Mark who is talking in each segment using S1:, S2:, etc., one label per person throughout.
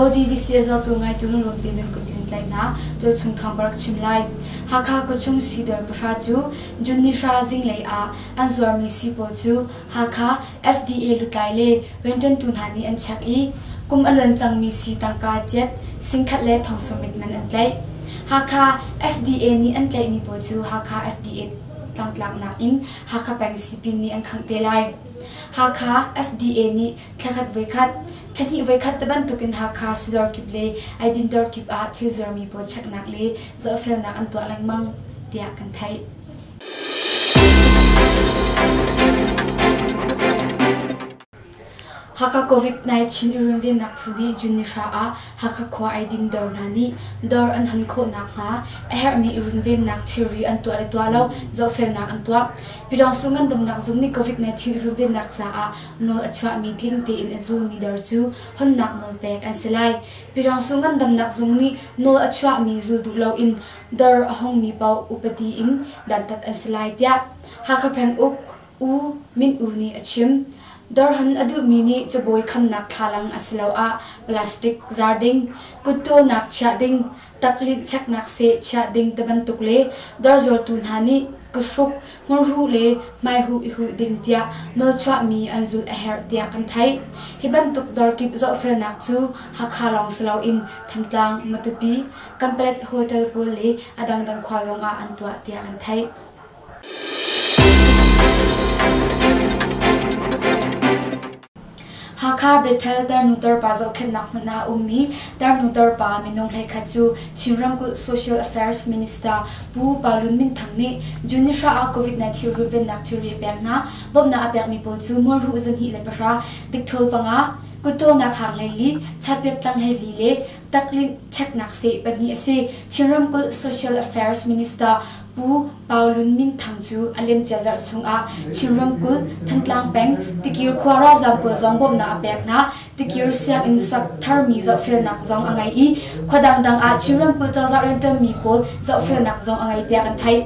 S1: Zo DVC a zohtu ngaitu lunglawm tein nan kut in tlaih hna. Tuchung thawng ka rak chim lai. Hakha khuachung sii-dawr pahra cu June ni hra zinglei ah an zuarmi sii pawl cu Hakha FDA lutlai le rianṭuantu hna nih an check i kum a luan cangmi sii tangka ciat singkhat le thongsawmrit man an tlaih. Hakha FDA nih an tlaihmi pawl cu Hakha FDA tlangtlaknak in Hakha peng sipin nih an khangh te lai. Hakha FDA nih thlakhat voikhat, thlahnih voikhat ti bantukin Hakha sidawr kip le eidin dawr kip ah thil zuarmi pawl cheknak le zohfelnak an tuah lengmang tiah kan theih. Hakha COVID-19 i runvennak phu nih June ni hra ah Hakha khua eidin dawr hna nih dawr an hon khawh nakhnga a herhmi i runvennak thilri an tuah le tuah lo zohfelnak an tuah. Pyidaungsu ngandamnak zung nih COVID-19 i runvennak caah nawl a chuahmi tling tein a zulmi dawr cu honnak nawl pek an si lai. Pyidaungsu ngandamnak zung nih nawl a chuahmi zul duh loin dawr a hongmi paoh upadi in dantat an si lai tiah Hakha penguk U Min U nih a chim. Dawrhon a duhmi nih cabuai khamnak thlalang asiloah plastic zar ding, kutṭawlnak chiah ding, taklinh cheknak seh chiah ding tibantuk le dawr zuartu hna nih kuthruk, hmurhuh le hmaihuh i huh ding tiah nawlchuahmi an zulh a herh tiah kan theih. Hi bantuk dawr kip zohfelnak cu Hakha lawng si loin Thantlang, Matupi, Kanpalet hotel pawl le a dangdang khua zongah an tuah tiah kan theih. Hakha Bethel tarnu tarpa zohkhenhnak hmun ah a ummi tarnu tarpa minung 11 cu Chin ramkulh Social Affairs Minister Pu Pa Lun Min Thang nih June ni hra ah COVID-19 runvennak thilri a pek hna. Bawmhnak a pekmi pawl cu mualruh 210, dikṭhawl panga, kutṭawlnak hang 14, chatpiat tlang 14 le taklinh cheknak seh pahnih a si. Chin ramkulh Social Affairs Minister Pu Pau Lun Min Thang cu a liamcia zarh chungah Chin ramkulh Thantlang peng Tikir khua ralzaam pawl zong bawmhnak a pek hna. Tikir sianginn sak tharmi zohfelnak zong a ngei i khua dangdang ah Chin ramkulh cozah rianṭuanmi pawl zohfelnak zong a ngei tiah kan theih.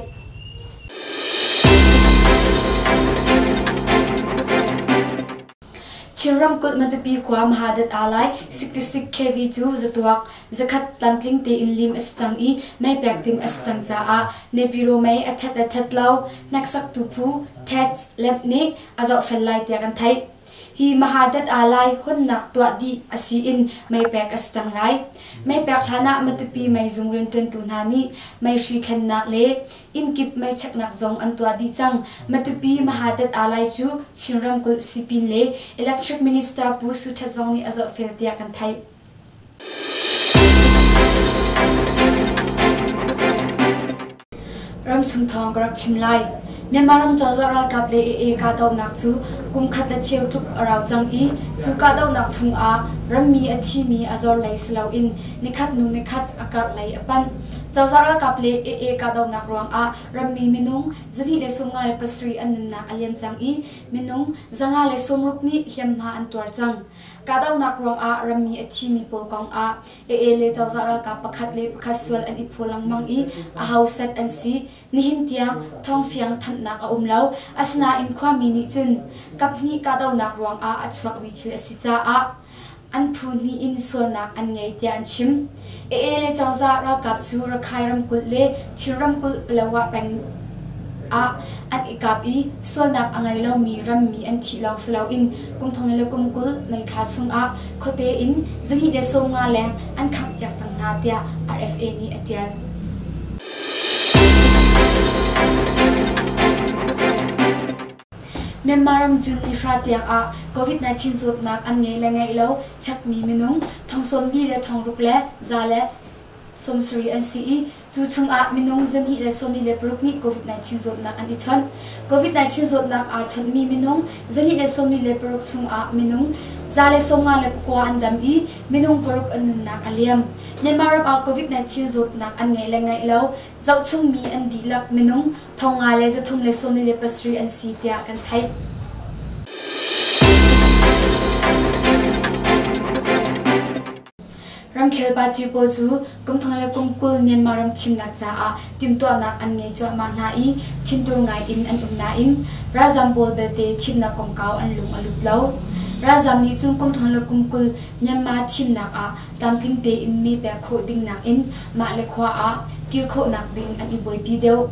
S1: Chin ramkulh Matupi khua Mahadat Alai 66 kV cu zatuak zakhat tlamtling tein lim a si cang i mei pek tim a si cang caah Nepiro mei a ṭhat le ṭhat lo hneksaktu phu TED lamp nih a zohfel lai tiah kan theih. Hi Mahadat Alai honnak tuah dih a si in mei pek a si cang lai. Mei pek hlan ah Matupi meizung rianṭuantu hna nih meihri thlennak le innkip mei cheknak zong an tuah dih cang. Matupi Mahadat Alai cu Chin ramkulh sipin le Electric Minister Pu Su Htet zong nih a zohfel tiah kan theih. Ramchung thawng ka rak chim lai. Myanmar ram cozah ralkap le AA kahdohnak cu kum khat le cheu tluk a rau cang i cu kahdohnak chungah rammi a thimi a zor lei si loin nikhat hnu nikhat a karh lei a panh. Cozah ralkap le AA kahdohnak ruangah rammi minung 257 an nunnak a liam cang i minung 560 nih hliamhma an tuar cang. Kahdohnak ruangah rammi a thimi pawl kongah AA le cozah ralkap pakhat le pakhat sual an i phaw lengmang i aho set an si nihin tiang thawngfiang thanhnak a um lo. Asinain khuami nih cun kaphnih kahdohnak ruangah a chuakmi thil a si caah an phu hnih in sualnak an ngei tiah an chim. AA le cozah ralkap cu Rakhine ramkulh le Chin ramkulh Palawa peng ah an i kap i sualnak a ngei lomi rammi an thih lawng si loin kum thong le kum 20 May thla chungah khuate in 250 leng an khanghpiak cang hna tiah RFA nih a ṭial. Myanmar ram June ni hra tiang ah COVID-19 zawtnak an ngei le ngeih lo chekmi minung thong 40 le thong ruk le za le 70 an si i cu chungah minung 246 nih COVID-19 zawtnak an i chawnh. COVID-19 zawtnak aa chawnhmi minung 246 chungah minung 159 an dam i minung paruk an nunnak a liam. Myanmar ram ah COVID-19 zawtnak an ngeih le ngeih lo zohchungmi an dihlak minung 5337 an si tiah kan theih. Ramkhel party pawl cu kum thong le kum 20 Myanmar ram thimnak caah timhtuahnak an ngei cuahmah hna i thintur ngai in an um nain ralzam pawl belte thimnak kongkau an lung a lut lo. Ralzaam nih cun kum thong le kum 20 Myanmar thimnak ah tlamtling tein mee pek khawh ding nakin mah le khua ah kir khawhnak ding an i buaipi deuh.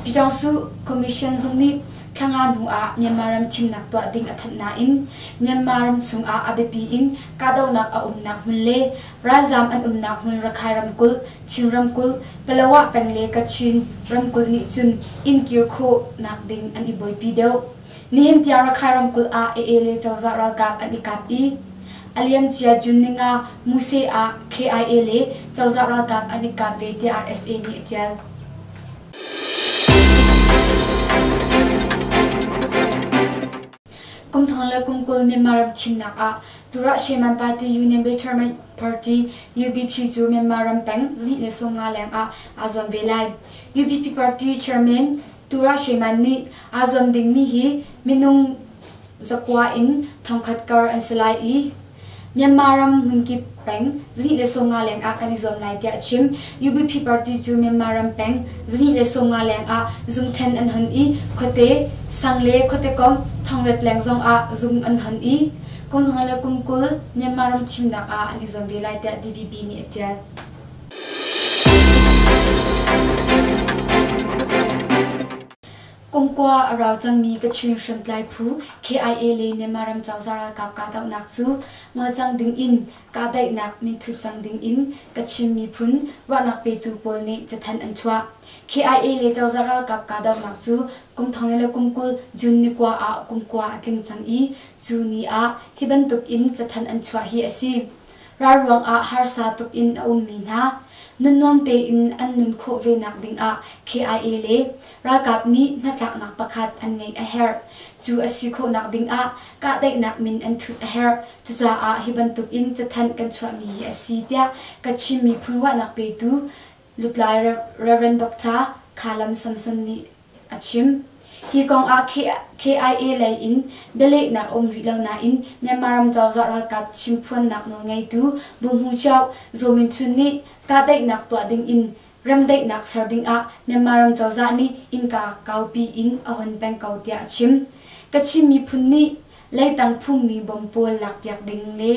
S1: Pyitaungsu Commission zung nih thla nga hnu ah Myanmar ram thimnak tuah ding a thanh nain Myanmar ram chungah a biapi in kahdohnak a umnak hmun le ralzaam an umnak hmun Rakhine ramkulh, Chin ramkulh, Palawa peng le Kachin ramkulh nih cun inn kir khawhnak ding an i buaipi deuh. Nihin tiang Rakhine ramkulh ah AA le cozah ralkap an i kap i a liamcia June ninga Muse ah KIA le cozah ralkap an i kap ve tiah RFA nih a ṭial. Kum thong le kum 20 Myanmar ram thimnak ah Turah Sheman Party Union Betterment Party UBP cu Myanmar ram peng 250 leng ah aa zuam ve lai. UBP Party Chairman Turah Sheman nih aa zuam dingmi hi minung zakua in thongkhat kar an si lai i Myanmar ram hmunkip peng 250 leng ah kan i zuam lai tiah a chim. UBP party cu Myanmar ram peng 250 leng ah zungṭhen an hon i khuate, sang le khuatekomh thonglet leng zong ah zung an hon i kum thong le kum 20 Myanmar ram thimnak ah an i zuam ve lai tiah DVB nih a ṭial. Kum kua a rau cangmi Kachin hriamtlai phu KIA le Myanmar ram cozah ralkap kahdohnak cu ngol cang dingin kahdaihnak minthut cang dingin Kachin miphun ruahnak petu pawl nih cathanh an chuah. KIA le cozah ralkap kahdohnak cu kum thong le kum 20 June ni kua ah kum kua a tling cang i cu ni ah hi bantuk in cathanh an chuah hi a si. Ral ruangah harsa tuk in a ummi hna nunnuam tein an nun khawh ve nak dingah KIA le ralkap nih hnatlaknak pakhat an ngeih a herh. Cu a si khawhnak dingah kahdaihnak min an thut a herh. Cucaah hi bantuk in cathanh kan chuahmi hi a si tiah Kachin miphun ruahnak petu lutlai Rev. Dr. Khalam Samson nih a chim. Hi kong ah KIA lei in bialehnak a um rih lo nain Myanmar ram cozah ralkap chimphuannak nawlngeitu Buhmu Chiao Zaw Min Htun nih kahdaihnak tuah ding in remdaihnak ser ding ah Myanmar ram cozah nih innka kaupi in a hon peng ko tiah a chim. Kachin miphun nih leitang phummi bom pawl lakpiak ding le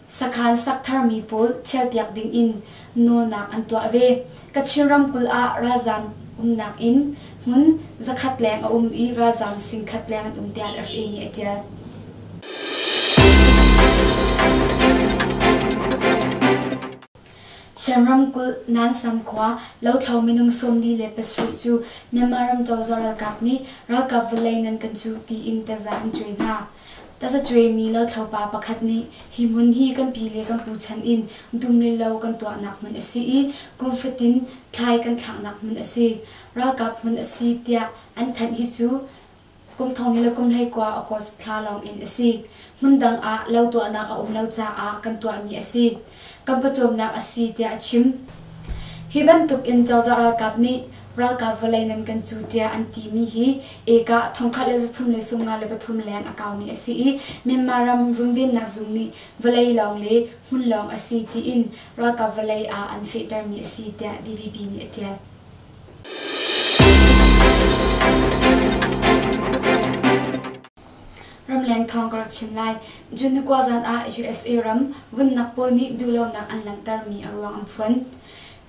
S1: Sakhan sak tharmi pawl ṭhialpiak dingin nawlnak an tuah ve. Kachin ramkulh ah ralzaam umnak inn hmun 100 leng a um i ralzaam 10,000 leng an um tiah RFA nih a ṭial. Shan ramkulh Nansam khua lothlo minung 47 cu Myanmar ram cozah ralkap nih ralkap vawlei nan kan cuh tiin taza an cuai hna. Tazacuaimi lothlopa pakhat nih hi hmun hi kan pi le kan pu chan in dum le lo kan tuahnak hmun a si i kum fatin thlai kan thlaknak hmun a si. Ralkap hmun a si tiah an thanh hi cu kum thong le kum 19 August thla lawng in a si. Hmun dang ah lo tuahnak a um lo caah kan tuahmi a si. Kan pawcawmnak a si tiah a chim. Hi bantuk in cozah ralkap nih ralkap vawlei nan kan cu tiah an timi hi eka 1353 leng a kaumi a si i Myanmar ram runvennak zung nih vawlei lawng le hmun lawng a si tiin ralkap vawlei ah an fehtermi a si tiah DVB nih a ṭial. Ramleng thawng ka rak chim lai. June ni kua zan ah USA ram vunnak pawl nih duhlonak an langhtermi a ruang an phuan.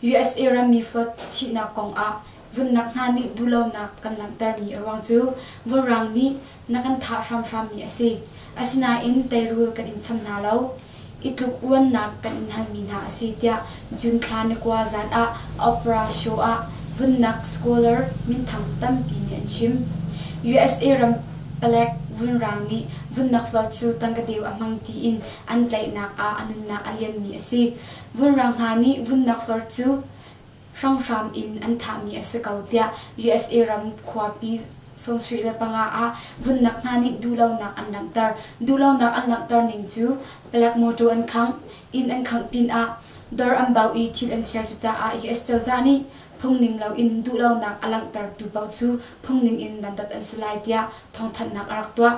S1: USA rammi Floyd thihnak kong ah vunnak hna nih duhlonak kan langhtermi a ruang cu vurang nih na kan thah hramhrammi a si. Asinain teirul kan in cham hna lo. I tluk uannak kan in halmi hna a si tiah June thla ni kua zan ah Oprah show ah vunnak scholar minthang tampi nih an chim. USA ram palek vunrang nih vunnak Floyd cu tangka deu a hmang tiin an tlaihnak ah a nunnak a liammi a si. Vunrang hna nih vunnak Floyd cu hramhram in an thahmi a si ko tiah USA ram khuapi 75 ah vunnak hna nih duhlonak an langhter. Duhlonak an langhter ning cu palek mawṭaw an khangh, inn an khangh pinah dawr an bau i thil an fir cucaah US cozah nih phungning loin duhlonak a langhtertu paoh cu phungning in dantat an si lai tiah thawngthanhnak a rak tuah.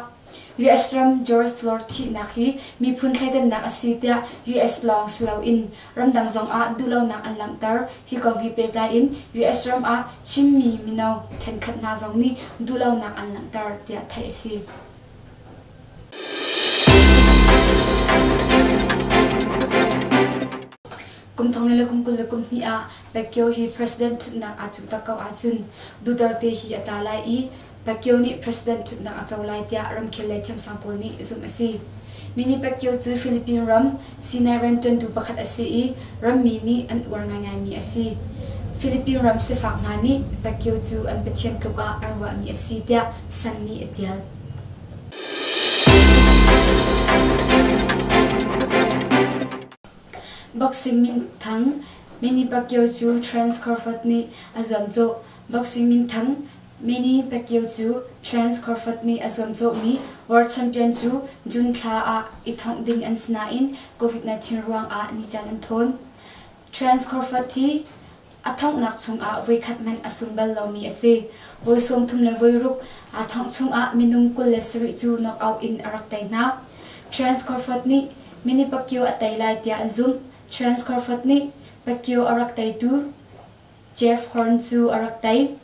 S1: US ram George Floyd thihnak hi miphun thleidannak a si tiah US lawng si loin ramdang zongah duhlonak an langhter. Hi kong he pehtlai in US ram ah Chinmi mino ṭhenkhat hna zong nih duhlonak an langhter tiah theih a si. Kum thong le kum 20 le kum hnih ah Pacquiao hi president ṭhutnak aa cuh tak ko ahcun Duterte hi a tla lai i Pacquiao nih president ṭhutnak a co lai tiah ramkhel lei thiamsang pawl nih zumh a si. Manny Pacquiao cu Philippine ram Sinai rianṭuantu pakhat a si i rammi nih an uar ngaingaimi a si. Philippine ram sifak hna nih Pacquiao cu an pathian tluk ah an ruahmi a si tiah Sun nih a ṭial. Boxing minthang Manny Pacquiao cu Terence Crawford nih a zuamcawh. Boxing minthang Manny Pacquiao cu Terence Crawford nih a zuamcawhmi World Champion cu June thla ah i thongh ding an si nain COVID-19 ruangah nicaan an thawn. Terence Crawford hi a thonghnak chungah voikhat hmanh a sung bal lomi a si. Voi 30 le voi ruk aa thongh chungah minung 27 cu knockout in a rak tei hna. Terence Crawford nih Manny Pacquiao a tei lai tiah an zumh. Terence Crawford nih Pacquiao a rak teitu Jeff Horn cu a rak tei.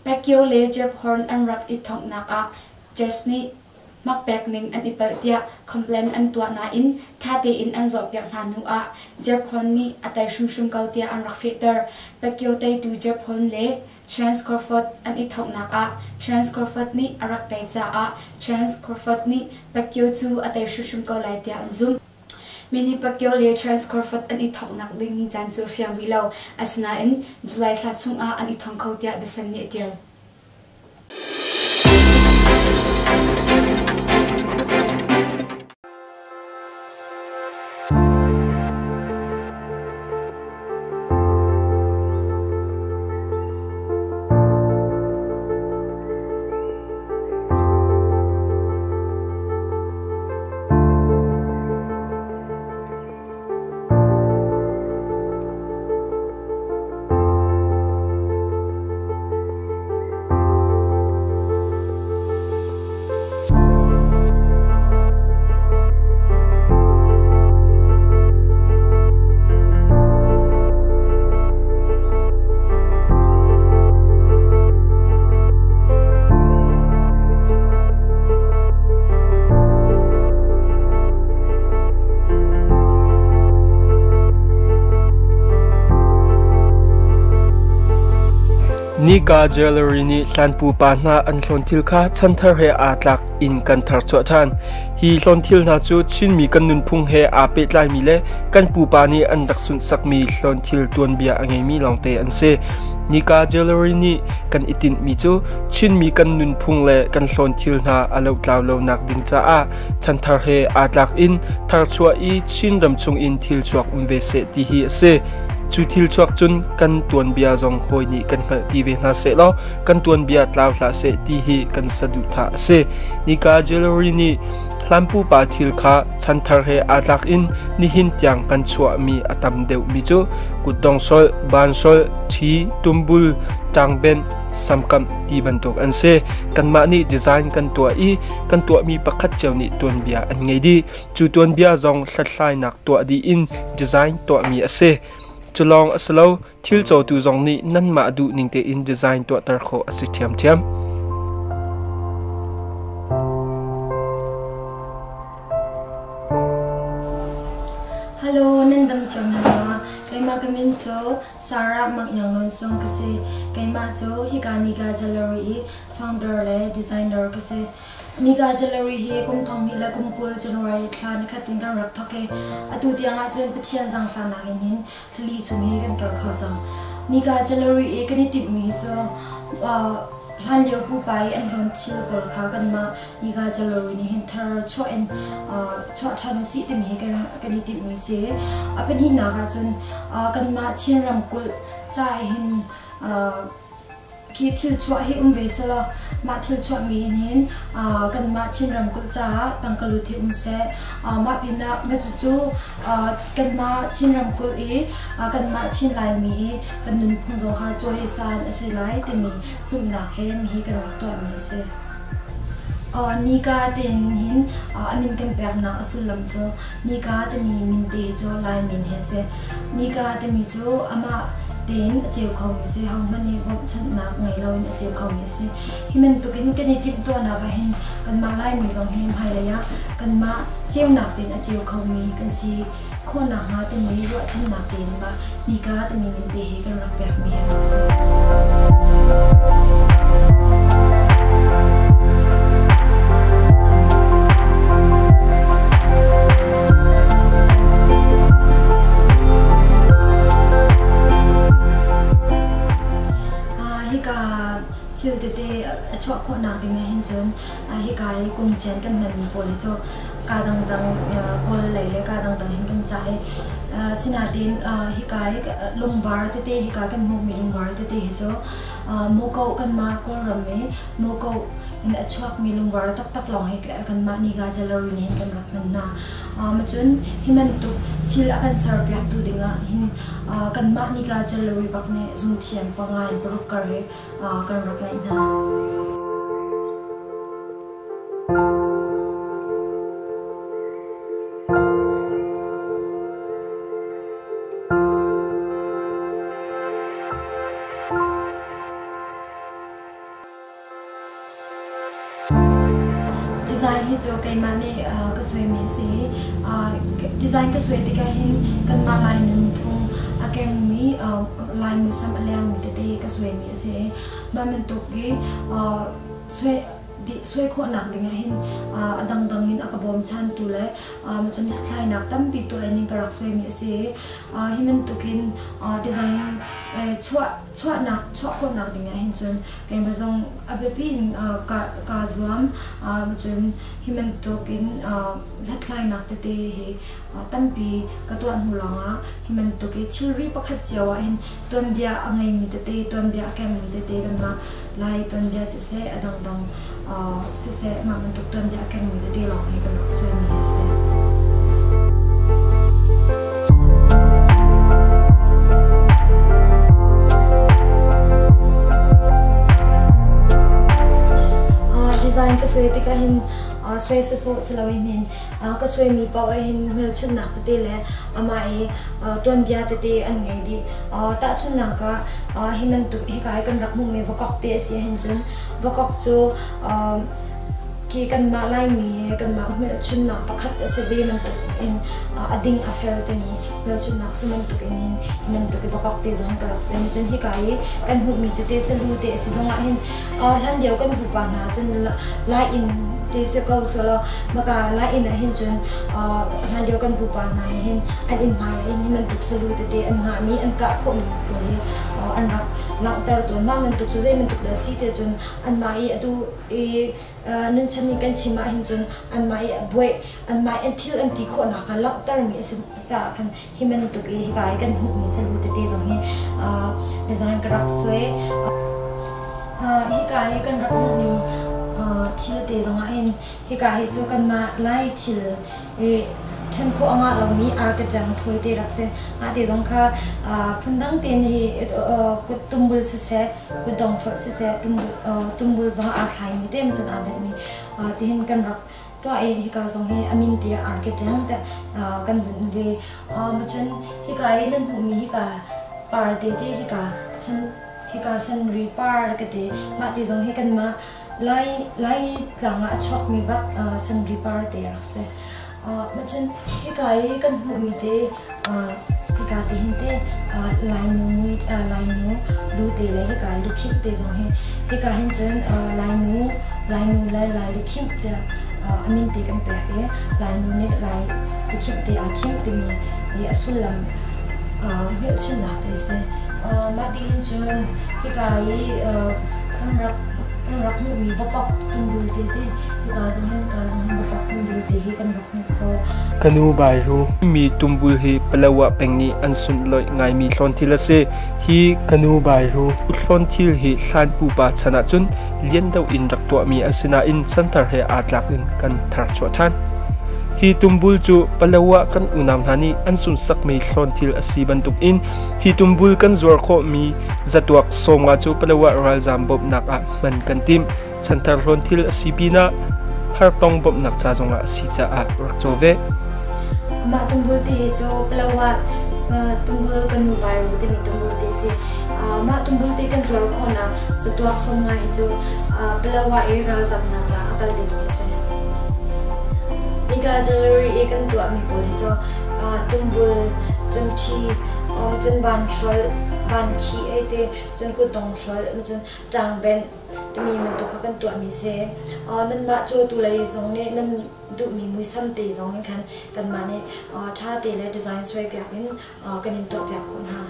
S1: Pacquiao le Jeff Horn an rak i thonghnak ah Judge nih hmakpek ning an i palh tiah complain an tuah nain ṭha tein an zohpiak hna hnu ah Jeff Horn nih a tei hrimhrim ko tiah an rak fehter. Pacquiao teitu Jeff Horn le Terence Crawford an i thonghnak ah Terence Crawford nih a rak tei caah Terence Crawford nih Pacquiao cu a tei hrimhrim ko lai tiah an zumh. Manny Pacquiao le Terence Crawford an i thonghnak ding ni caan cu a fiang rih lo. Asinain July thla chungah an i thong kho tiah The Sun nih a ṭial.
S2: Nika Jewelry nih hlan pupa hna an hlawnthil kha chanthar he aa tlak in kan tharchuah ṭhan. Hi hlawnthil hna cu Chinmi kan nunphung he aa pehtlaimi le kan pupa nih an rak sunhsakmi hlawnthil tuanbia a ngeimi lawngte an si. Nika Jewelry nih kan i tinhmi cu Chinmi kan nunphung le kan hlawnthil hna a lohtlau lonak ding caah chanthar he aa tlak in tharchuah i Chin ram chungin thil chuak um ve seh ti hi a si. Cu thil chuak cun kan tuanbia zong hawi nih kan hngalhpi ve hna seh law kan tuanbia tlau hlah seh ti hi kan saduhthah a si. Nika Jewelry nih hlan pupa thil kha chanthar he aa tlak in nihin tiang kan chuahmi a tam deuhmi cu kutdongsolh, bansolh, ṭhi, tumbul, ṭangbenh, samkamh ti bantuk an si. Kanmah nih design kan tuah i kan tuahmi pakhat cio nih tuanbia an ngei dih. Cu tuanbia zong hlathlainak tuah dih in design tuahmi a si. Cu lawng a si lo, thil cawtu zong nih nanmah duh ning tein design tuahter khawh a si ṭhiamṭhiam.
S3: Hello, nan dam cio hna maw? Keimah ka min cu Sarah Mangyang Lon Sung ka si. Keimah cu hika Nika Gallery i founder le designer ka si. Nika Gallery hi kum 20 le kum 20 January thla nikhat in kan rak thawk i atu tiang ahcun Pathian zaangfahnak in hin thlali chung hi kan kal kho cang. Nika Gallery i kan i timhmi cu hlanlio pupa i an hlawn thil pawl kha kanmah Nika Gallery nih hin thar chuah in chuah ṭhan usih timi hi kan i timhmi si. A pahnihnak ahcun kanmah Chin ramkulh ca hin Khi thilchuah hi um ve selaw mah thilchuahmi in hin kanmah Chin ramkulh caah tangkalut hi um seh. Mah pinah cucu kanmah Chin ramkulh i kanmah Chin Laimi i kan nunphung zong kha cawisan a si lai timi zumhnak he mihi kan rak tuahmi a si. Nika tein hin a min kan peknak a sullam cu Nika timi min te cu Lai min hi a si. Nika timi cu amah tein a ceu khomi si. Hohmanh nih bawmhchanhnak ngei loin a ceu khomi a si. Hi bantukin kan i timhtuahnak ah hin kanmah Laimi zong hi hmailei ah kanmah ceunak tein a ceu khomi kan si khawh nakhnga timi ruahchannak tein mah nika timi min te hi kan rak pekmi a rak si. Hika thil tete a chuah khawhnak ding ah hin cun hika i kungcian kan hmanmi pawl hi cu kaa dangdang Kawl lei le kaa dangdang hin kan cah i sinain hika i lungvar tete hika kan hmuhmi lungvar tete hi cu Muko kanmah Kawlram i Muko in a chuakmi lungvar taktak lawng hi kanmah Niga Gallery nih hin kan rak hman hna. Cun hi bantuk thil a kan serpiaktu dingah hin kanmah Niga Gallery bak nih zungthiam panga in paruk kar hi kan rak ngeih hna. Design hi cu keimah nih ka suaimi a si. Design ka suai tikah hin kanmah Lai nunphung a kengmi Lai muisam a lengmi tete ka suaimi a si. Mah bantuk i suai khawhnak ding ah hin a dangdang in a ka bawmchantu le cun hlathlainak tampi tuah in ka rak suaimi a si. Hi bantukin design chuah chuahnak chuah khawhnak ding ah hin cun keimah zong a biapi in kaa zuam. Cun hi bantukin hlathlainak tete hi tampi ka tuah hnu lawngah hi bantuk i thilri pakhat cio ah hin tuanbia a ngeimi tete, tuanbia a kengmi tete kanmah Lai tuanbia siseh, a dangdang siseh, mah bantuk tuanbia a kengmi tete lawng hi kan rak suaimi a si. Design ka suai tikah hin suai sawsawh si loin hin ka suaimi paoh ah hin hmelchunhnak tete le amah i tuanbia tete an ngei dih. Tahchunhnak ah hi bantuk hika i kan rak hmuhmi vakok te a si ahhin cun vakok cu khi kanmah Laimi he kanmah hmelchunhnak pakhat a si ve bantuk in a ding a fel timi hmelchunhnak si bantuk in hin hi bantuk i vakok te zong ka rak suai. Cun hika i kan hmuhmi tete salu te a si zong ah hin hlan lio kan pupa hna cun Lai inn te si ko selaw maka Lai inn ah hin cun hlan lio kan pupa hna nih hin an inn hmai ah hin hi bantuk salu tete an ngahmi an kah khawhmi pawl hi an rak langhter tawn. Mah bantuk cu zei bantuk dah si ti cun anmah i atu i nunchan nih kan chim ah hin cun anmah i buai anmah i an thil an ti khawhnak kha langhtermi a si caah khan hi bantuk i hika i kan hmuhmi salu tete zong hi design ka rak suai. Hika i kan rak hmuhmi thil te zong ah hin hika hi cu kanmah Lai thil i ṭhen khawh a ngah lomi arkatang thawi te rak si. Mah te zong kha phundang tein hi kut tumbul siseh, kutdong hrolh siseh, tumbul zong aa thlaimi te cun aa benhmi tihin kan rak tuah i hika zong hi a min tiah architect te kan vun ve. Cun hika i nan hmuhmi hika par te te hika san hika sanri par ka te mah te zong hi kanmah Lai Lai tlang ah a chuakmi bak sanri par te rak si. Cun hika i kan hmuhmi te hika te hin te Lainu mui Lainu lu te le hika i lukhimh te zong hi hika hin cun Lainu Lainu le Lai lukhimh tiah a min te kan pek i Lainu nih Lai lukhimh te aa khimh timi hi a sullam hmelchunhnak te a si. Mah tiin cun hika i kan rak kan rak hmuhmi vakok tumbul te te hika zong hin hika zong hin vakok tumbul te hi kan rak hmuh khawh.
S2: Ka nu Bairu mi tumbul hi Palawa peng nih an sunhlawih ngaimi hlawnthil a si. Hi ka nu Bairu hlawnthil hi hlan pupa chan ahcun lian deuh in rak tuahmi a si nain chanthar he aa tlak in kan tharchuah ṭhan. Hi tumbul cu Palawa kan unau hna nih an sunsakmi hlawnthil a si bantukin hi tumbul kan zuar khawhmi zatuak 50 cu Palawa ralzaam bawmhnak ah hman kan timh. Chanthar hlawnthil a si pinah hartong bawmhnak ca zongah a si caah rak caw ve.
S3: Mah tumbul ti hi cu Palawa Tumbul kan nu Bairu timi tumbul te si. Mah tumbul te kan zuar khawhnak zatuak 50 hi cu Palawa i ralzam hna caah a kal dingmi a si. Nika jewelry i kan tuahmi pawl hi cu tumbul, cun ṭhi, cun vanhrawlh, vankhih hei ti, cun kutdong hrolh, cun ṭangbenh timi bantuk kha kan tuahmi si. Nanmah cawtu lei zong nih nan duhmi muisam te zong in khan kanmah nih ṭha te le design suaipiak in kan in tuahpiak khawh hna.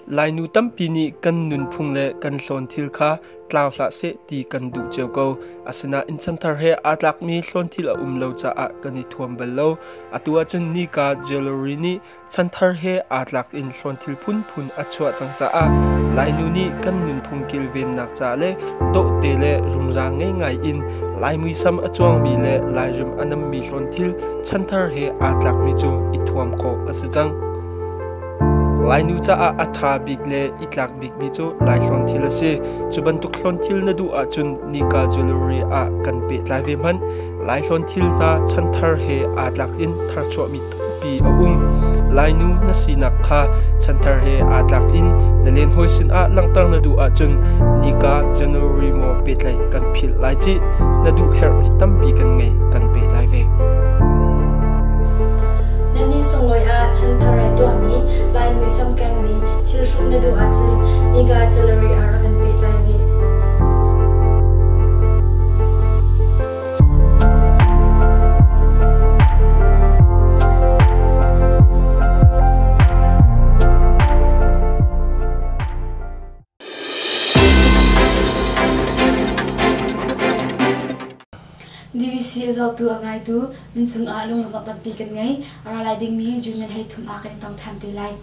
S2: Lainu tampi nih kan nunphung le kan hlawnthil kha tlau hlah seh ti kan duh cio ko. Asinain chanthar he aa tlakmi hlawnthil a um lo caah kan i thuam bal lo. Atu ahcun nika jewelry nih chanthar he aa tlak in hlawnthil phunphun a chuah cang caah Lainu nih kan nunphung kilvennak ca le dawhte le rumra ngei ngai in Lai muisam a cuangmi le Lairim a nammi hlawnthil chanthar he aa tlakmi cu i thuam khawh a si cang. Lainu caah a ṭha bik le i tlak bikmi cu Lai hlawnthil a si. Cu bantuk hlawnthil na duh ahcun nika jewelry ah kan pehtlai ve hmanh. Lai hlawnthil hna chanthar he aa tlak in tharchuahmi tampi a um. Lainu na sinak kha chanthar he aa tlak in na lenhawi sinah langhter na duh ahcun nika January maw pehtlaih kan philh lai cih. Na duh herhmi tampi kan ngei, kan pehtlai ve.
S3: Nan ni sunglawi ah chanthar he tuahmi Lai muisam kengmi thil hruk na duh ahcun nika jewelry ah rak kan pehtlai ve.
S1: DVC a zohtu a ngaitu nan cungah lunglawmhnak tampi kan ngei. A ra lai dingmi June ni 13 ah kan i tong ṭhan te lai.